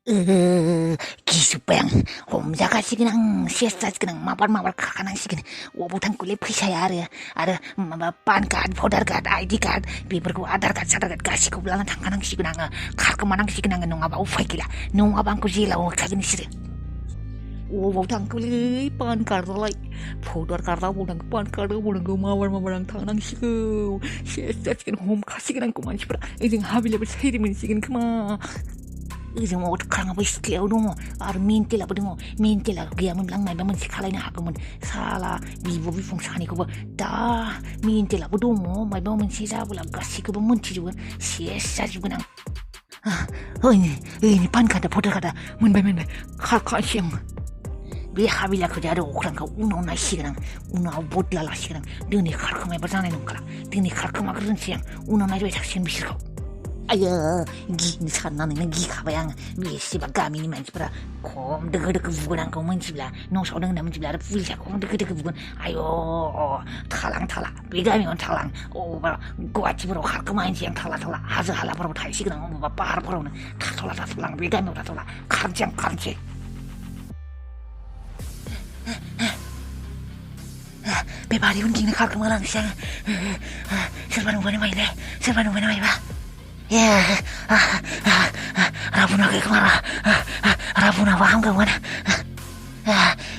기수병 홈자가시긴 시에스타지그랑 마발 가가낭시긴 오보탄꿀리 피샤야 아르 마바 판카드 보다르카드 아이디카드 비브르고 아다르카드 사다르카드 가시고 블랑은 당가낭시긴 가끔만앙시긴 농아바 우파이키라 농아방고 지라오 가긴 시르 오보탄꿀리 판카드라이 보다르카드 보당 판카드 보당 마발마발랑 당가낭시고 시에스타지긴 홈카시긴 고만 시브라 이제 하빌레블 세리민 시긴 그마 Izin mau terang apa istilah dong, ar mintil apa dong, mintil lah, dia memang mai memang sekalai nak aku salah, bibo bifung sani aku dah mintil apa dong, mai memang sisa pula kasih aku mencuri juga, siasa juga nang, ini pan kata podo kata, menbai kal siang, biar bila aku jadi orang kau uno nai siang, uno bot lala siang, dini kal kau mai berjalan nongkala, dini kal kau makan siang, uno nai jual siang bisir kau. Ayo, gini sekarang nang gini kabayang, biasa bagami ni mancipra, kom deg bukan kau mancipla, nong saudang nama mancipla, ada pulis kom deg bukan, ayo, talang, begami on talang, oh, gua cipro hal kemain siang talang, hasil hal apa thai sih kan, bapak apa orang, talang, begami on talang, kerjang. Bebari pun kini hal kemalang siang, serba nunggu mana ba? Ya, Rabuna ke kemana? Rabuna paham ke mana?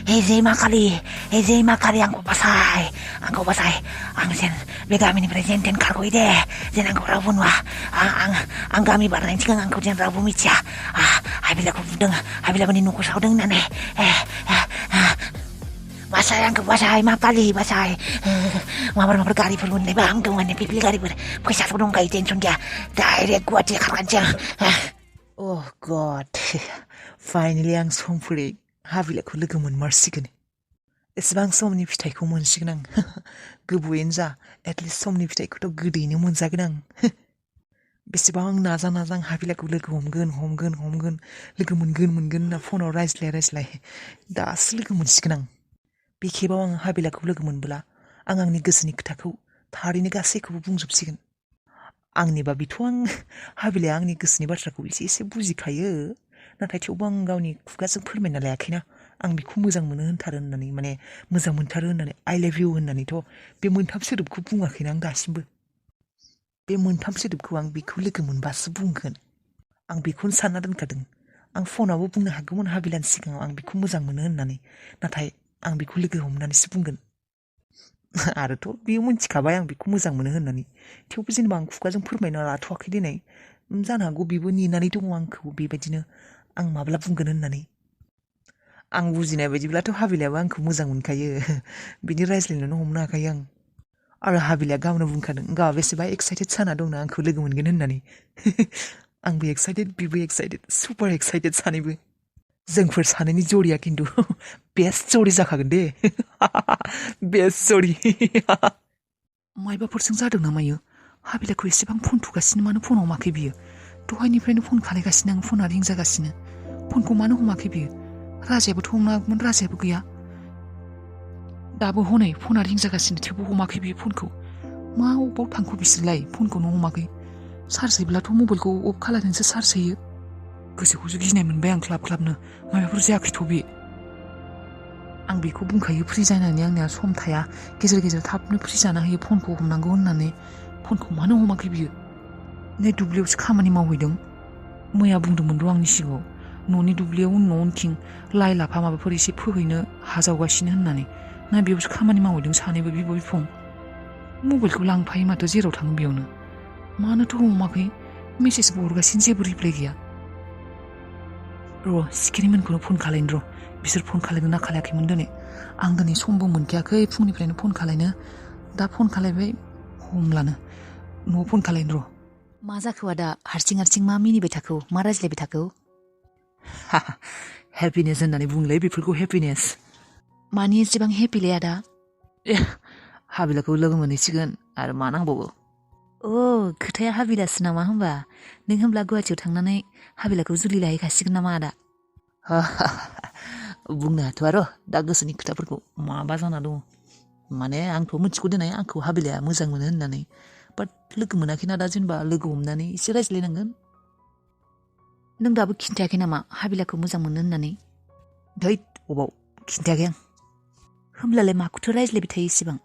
Heze makali angko pasai, angsen begami ni presenten kargo ide, jen angko Rabun wah, kami barang cikan angko jen Rabu micia, habila ko budeng, habila bani nuku saudeng nane, basai angko makali basai. Mabar gari perun le bang tu ane pipil gari ber pesa tudung kai tension dia direct gua dia kerja. Oh God, finally ang sompuri habila ko legamun marsigan. Isbang somni pitai ko mun signang. Gebuin za at least somni pitai ko to gudi ni mun zagnang. Bisibang nazang habila ko legum gun legamun gun na phone rise lai das legamun signang. Bikebawang habila ko legamun bula. Angni goसोनि खोथाखौ थारैनो गासैखौबो बुंजोबसिगोन आंनि बाबिथ' आं हाबिलाया आंनि गोसोनि बाथ्राखौ एसे बुजिखायो नाथाय थेवबो आं गावनि खुगाजों फोरमायना लायाखैना आं बेखौ मोजां मोनो होनथारो होननानै माने मोजां मोनथारो होननानै I love you होननानैथ' बे मोनथाम सोदोबखौ बुङाखैना आं दासिमबो बे मोनथाम सोदोबखौ आं बेखौ लोगो मोनबासो बुंगोन आं बेखौनो सानना दोनखादों आं फनावबो बुंनो हागौमोन हाबिलानि सिगाङाव आं बेखौ मोजां मोनो होननानै नाथाय आं बेखौ लोगो हमनानैसो बुंगोन आरोथ' बियो मोनथिखाबाय आं बेखौ मोजां मोनो होननानै थेवबो जेनेबा आं खुगाजों फोरमायना लाथ'वाखै दिनै जानो हागौ बेबो नेनानै दङ आंखौ बेबायदिनो आं माब्ला बुंगोन होननानै आं बुजिनाय बायदिब्लाथ' हाबिलायाबो आंखौ मोजां मोनखायो बिनि रायज्लायनायावनो हमनो हाखायो आं आरो हाबिलाया गावनो बुंखादों गावहा बेसेबा एक्साइटेड जाना दंना आंखौ लोगो मोनगोन होननानै आंबो एक्साइटेड बिबो एक्साइटेड सुपार एक्साइटेड सानैबो जोंफोर सानैनि जरिया खिन्थु बेस्ट जरि जाखागोन दे बेस्ट जरि मायबाफोरजों जादों ना मायो हाबिलाखौ एसेबां फन थुगासिनो मानो फनाव हमाखै बियो दहायनिफ्रायनो फन खालायगासिनो आं फना रिं जागासिनो फनखौ मानो हमाखै बियो राजायाबोथ' हमनो हागौमोन राजायाबो गैया दाबो हनै फना रिं जागासिनो थेवबो हमाखै बियो फनखौ मा अबाव थांखो बिसोरलाय फनखौनो हमाखै चार्ज होयोब्लाथ' मबाइलखौ अफ खालायनानैसो चार्ज होयो गोसोखौसो गिनाय मोनबाय आं ख्लाब-ख्लाबनो माबाफोर जायाखैथ' बे आं बेखौ बुंखायो फ्रि जानानै आंनिया सम थाया गेजेर थाबनो फ्रि जाना होयो फनखौ हमनांगौ होननानै फनखौ मानो हमाखै बियो नै दुब्लियावसो खामानि मावहैदों मैया बुंदोंमोन र' आंनि सिगाङाव न'नि दुब्लियाव उनथिं लाइ लाफा माबाफोर एसे फोहैनो हाजावगासिनो होननानै ना बेयावसो खामानि मावहैदों सानैबो बिब' बिफं मबाइलखौ लांफायो माथो जेराव थाङो बेयावनो मानोथ' हमाखै मेसेजबो हरगासिनो जेबो रिप्लाय गैया र' सिखिरिमोनखौनो फन खालायनो र' बिसोर फन खालायगोन ना खालायाखैमोन दिनै आं दिनै समबो मोनखायाखै फुंनिफ्रायनो फन खालायनो दा फन खालायबाय हमलानो न'आव फन खालायनो र' मा जाखो आदा हारसिं मा मिनिबाय थाखो मा रायज्लायबाय थाखो हेपिनेस होननानै बुंलै बेफोरखौ हेपिनेस मानि एसेबां हेपिलै आदा हाबिलाखौ लोगो मोनहैसिगोन आरो मा नांबावगौ खोथाया हाबिलासो नामा होमबा नों होमब्ला गुवाहाटियाव थांनानै हाबिलाखौ जुलि लाहैखासिगोन नामा आदा बुंनो हाथ'आ र' दा गोसोनि खोथाफोरखौ माबा जाना दङ माने आंथ' मिथिगौ दिनै आंखौ हाबिलाया मोजां मोनो होननानै बाट लोगो मोनाखैना दा जेनेबा लोगो हमनानै एसे रायज्लायनांगोन नों दाबो खिन्थायाखै नामा हाबिलाखौ मोजां मोनो होननानै? धैत अबाव खिन्थायाखै आं। होमब्लालाय माखौथो रायज्लायबाय थायो इसेबां?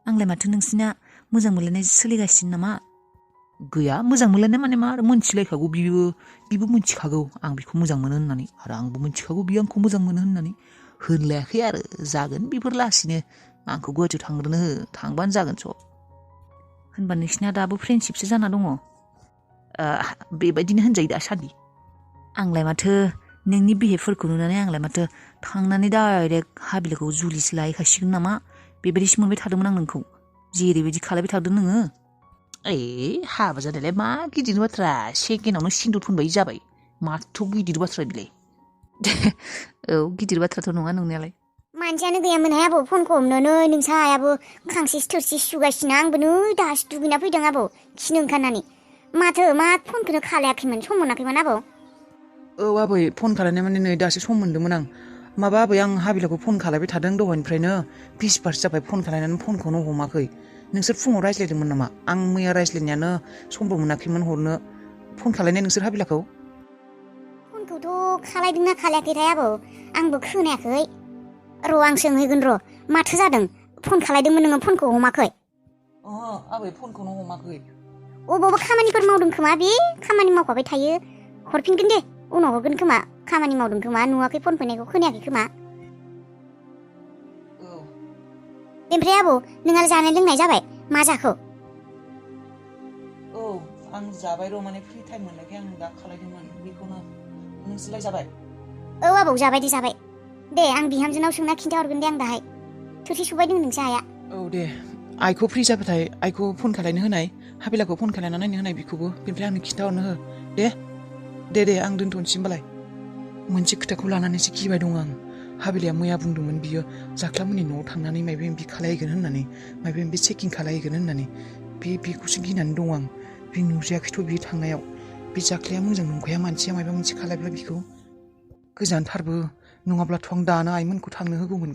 आंलाय माथो नोंसिना मोजां मोनलायनाय सोलिगासिनो नामा? गैया मोजां मोनलायनाय माने मा मोनथिलायखागौ बिबो मोनथिखागौ आं बिखौ मोजां मोनो होननानै आरो आंबो मोनथिखागौ बियो आंखौ मोजां मोनो होननानै। होनलायाखै आरो जागोन बेफोर लासैनो आंखौ गुवाहाटियाव थांग्रोनो हो थांबानो जागोन सब। होनबा नोंसिना दाबो फ्रेन्डशिपसो जाना दङ? बेबायदिनो होनजायो दासान्दि। आंलाय माथो नोंनि बिहेभफोरखौ नुनानै आंलाय माथो थांनानै डाइरेक्ट हाबिलाखौ जुलिसो लाहैखासिगोन नामा बेबायदिसो मोनबाय थादोंमोन आं नोंखौ। जेरैबायदि खालायबाय थादों नोङो। हाबा जानायलाय मा गिदिर बाथ्रा सेकेन्डआवनो सिन्दुर फुनबाय जाबाय माथो गिदिर बाथ्रा बिलाय। औ गिदिर बाथ्राथ' नङा नंनायालाय। मानसियानो गैयामोनहाय आबौ फनखौ हमनोनो नोंसा आइयाबो खांसि थोरसि सुगासिनो आंबो नै दासो दुगैना फैदों आबौ खिनो ओंखारनानै। माथो मा फनखौनो खालायाखैमोन सम मोनाखैमोन आबौ? औ आबै फन खालायनाय माने नै दासो सम मोन्दोंमोन आं। माबा आबै आं हाबिलाखौ फन खालायबाय थादों दहायनिफ्रायनो 20 जाबाय फन खालायनानै फनखौनो हमाखै। नोंसोर फुङाव रायज्लायदोंमोन नामा? आं मैया रायज्लायनायानो समबो मोनाखैमोन हरनो। फन खालायनाय नोंसोर हाबिलाखौ? फनखौथ' खालायदोंना खालायाखैथाय आबौ आंबो खोनायाखै। र' आं सोंहैगोन र' माथो जादों फन खालायदोंमोन नोङो फनखौ हमाखै? आबै फनखौनो हमाखै। अबावबा खामानिफोर मावदों खोमा बे खामानि मावखाबाय थायो। हरफिनगोन दे उनाव हरगोन खोमा खामानि मावदों खोमा नुवाखै फन फैनायखौ खोनायाखै खोमा। ओमफ्राय आबौ नोंहालाय जानाय लोंनाय जाबाय? मा जाखो? औ आं जाबाय र' माने फ्रि टाइम मोननायखाय आं दा खालायदोंमोन बेखौनो। नोंसोरलाय जाबाय? औ आबौ जाबाय दे आं बिहामजोनाव सोंना खिन्थाहरगोन दे आं दाहाय। थोरसि सुबायदों नोंसा आइया? औ दे आइखौ फ्रि जाबाथाय आइखौ फन खालायनो होनाय हाबिलाखौ फन खालायना नायनो होनाय बिखौबो बेनिफ्राय आंनो खिन्थाहरनो हो दे आं दोनथ'नोसै होमबालाय। मोनसे खोथाखौ लानानैसो गिबाय दं आं। हाबिलाया मैया बुंदोंमोन बियो जाख्लामोननि न'आव थांनानै माबा माबि खालायहैगोन होननानै माबा माबि चेकिं खालायहैगोन होननानै बेखौसो गिनानै दं आं। बे नुजायाखैथ' बियो थांनायाव। बे जाख्लाया मोजां नंखाया मानसिया माबा मोनसे खालायब्ला बिखौ गोजानथारबो नङाब्लाथ' आं दानो आइमोनखौ थांनो होगौमोन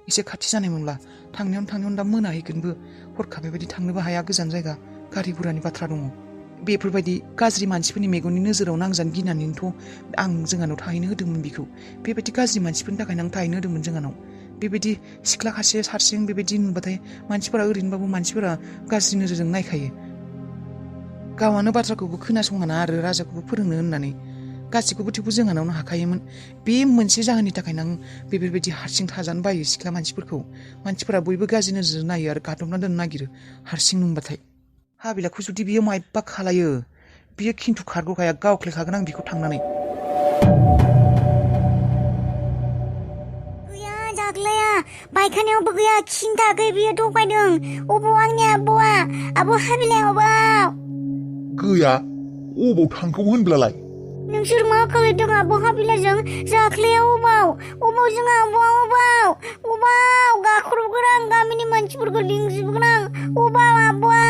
एसे खाथि जानायमोनब्ला। थांनायावनो दा मोनाहैगोनबो हरखाब बेबायदि थांनोबो हाया गोजान जायगा गारि गुरानि बाथ्रा दङ। बेफोरबायदि गाज्रि मानसिफोरनि मेगननि नोजोराव नांजानो गिनानैनोथ' आं जोंहानाव थाहैनो होदोंमोन बिखौ। बेबायदि गाज्रि मानसिफोरनि थाखायनो आं थाहैनो होदोंमोन जोंहानाव। बेबायदि सिख्ला खासे हारसिं बेबायदि नुबाथाय मानसिफोरा ओरैनोबाबो मानसिफोरा गाज्रि नोजोरजों नायखायो। गावहानो बाथ्राखौबो खोनासङाना आरो राजाखौबो फोरोंनो होननानै गासैखौबो थेवबो जोंहानावनो हाखायोमोन। बे मोनसे जाहोननि थाखायनो आं बेफोरबायदि हारसिं थाजानो बायो सिख्ला मानसिफोरखौ। मानसिफोरा बयबो गाज्रि नोजोरजों नायो आरो गादबना दोननो नागिरो हारसिं नुबाथाय। हाबिलाखौ जुदि बियो मायबा खालायो बियो खिन्थु खारग'खाया गावख्लायखागोन आं बिखौ थांनानै। गैया जाग्लाया बायखानायावबो गैया खिनि थाखाय बियो थगायदों। अबाव आंनि आबौआ? आबौ हाबिलाया अबाव? गैया अबाव थांखौ होनब्लालाय? नोंसोर मा खालायदों आबौ हाबिलाजों? जाख्लाया अबाव जोंहा आबौआ अबाव गाख्रबगोन आं गामिनि मानसिफोरखौ लिंजोबगोन आं। अबाव आबौआ?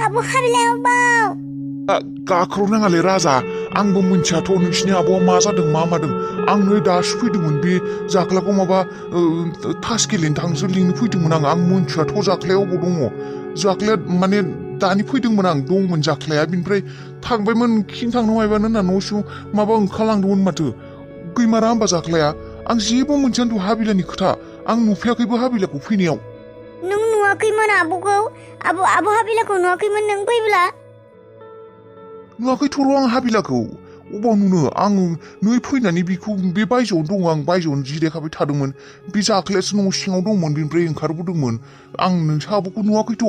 आबौ हाबिलाया अबाव? गाख्रबनाङालै राजा आंबो मिन्थियाथ' नोंसिनि आबौआ मा जादों मा मादों। आं नै दासो फैदोंमोन बे जाख्लाखौ माबा थास गेलेनो थांसो लिंनो फैदोंमोन आं मिन्थियाथ' जाख्लाया अबाव दङ। जाख्लाया माने दानि फैदोंमोन आं दंमोन जाख्लाया बिनिफ्राय थांबायमोन खिन्थांनो मायबानो होनना न' सिङाव माबा ओंखारलांदोंमोन माथो। गैमारा होमबा जाख्लाया? आं जेबो मोनथियानोथ' हाबिलानि खोथा। आं नुफैयाखैबो हाबिलाखौ फैनायाव। नों नुवाखैमोन आबौखौ? आबौ हाबिलाखौ नुवाखैमोन नों फैब्ला? नुवाखैथ' र' आं हाबिलाखौ अबाव नुनो। आं नै फैनानै बिखौ बे बायजोआवनो दङ आं बायजोआवनो जिरायखाबाय थादोंमोन। बे जाख्लायासो न' सिङाव दंमोन बेनिफ्राय ओंखारबोदोंमोन। आं नोंसा आबौखौ नुवाखैथ'।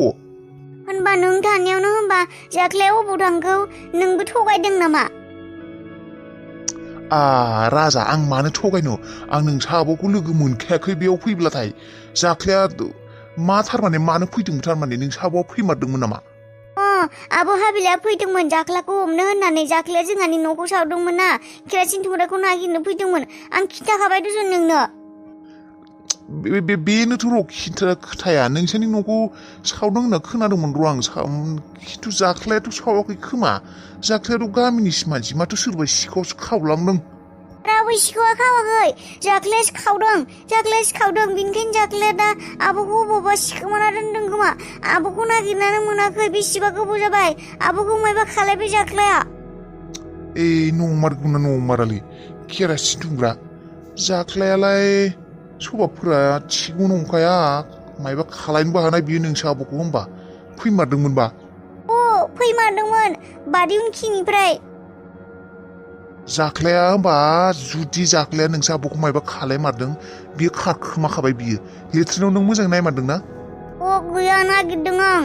होनबा नों थानायावनो होनबा जाख्लाया अबाव थांखौ? नोंबो थगायदों नामा? राजा आं मानो थगायनो? आं नोंसा आबौखौ लोगो मोनखायाखै बेयाव फैब्लाथाय। जाख्लाया मा थारमाने मानो फैदोंमोन थारमाने नोंसा आबौआ फैमारदोंमोन नामा? आबौ हाबिलाया फैदोंमोन जाख्लाखौ हमनो होननानै। जाख्लाया जोंहानि न'खौ सावदोंमोन ना केरासिन थुंग्राखौ नागिरनो फैदोंमोन। आं खिन्थाखाबाय दसन नोंनो। बेनोथ' र' खोथाया नोंसोरनि न'खौ सावदों होनना खोनादोंमोन र' आं खिन्थु जाख्लायाथ' सावाखै खोमा। जाख्लायाथ' गामिनिसो मानसि माथो सोरबा सिखावसो खावलांदों। रावबो सिखावा खावाखै जाख्लायासो खावदों बेनिखायनो जाख्लाया दा आबौखौ अबावबा सिखोमाना दोनदों खोमा। आबौखौ नागिरनानै मोनाखै बेसेबा गोबाव जाबाय। आबौखौ मायबा खालायबाय जाख्लाया। नंमारगौना नंमारालै केरासिन दुंग्रा जाख्लायालाय सभाबफोरा थिगौनो नंखाया मायबा खालायनोबो हानाय बियो नोंसो आब'खौ होमबा फैमारदोंमोनबा फैमारदोंमोन बारि उनखिनिफ्राय जाख्लाया होमबा जुदि जाख्लाया नोंसो आब'खौ मायबा खालायमारदों बियो खारखोमाखाबाय बियो लेट्रिनाव नों मोजां नायमारदोंना गैया नागिरदों आं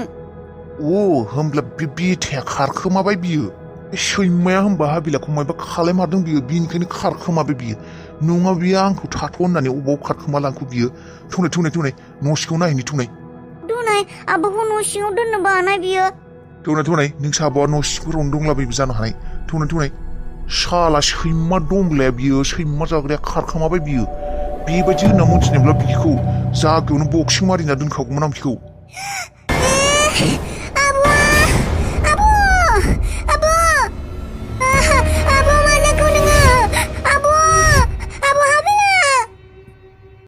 होमब्ला बे बेथाया खारखोमाबाय बियो सैमाया होमबा हाबिलाखौ मायबा खालायमारदों बियो बिनिखायनो खारखोमाबाय बियो नङा बियो आंखौ थाथ' होननानै अबाव खारखोमा लांखो बियो थौनाय न' सिङाव नायहैनि थौनाय आब'खौ न' सिङाव दोननोबो हानाय बियो थौनाय नोंसो आब'आ न' सिङावनो दंलाबायबो जानो हानाय थौनाय साला सैमा दंब्लाया बियो सैमा जाग्राया खारखोमाबाय बियो बेबायदि होनना मोनथिनोब्ला बिखौ जागायावनो बक्सिं मारिना दोनखागौमोन आं बिखौ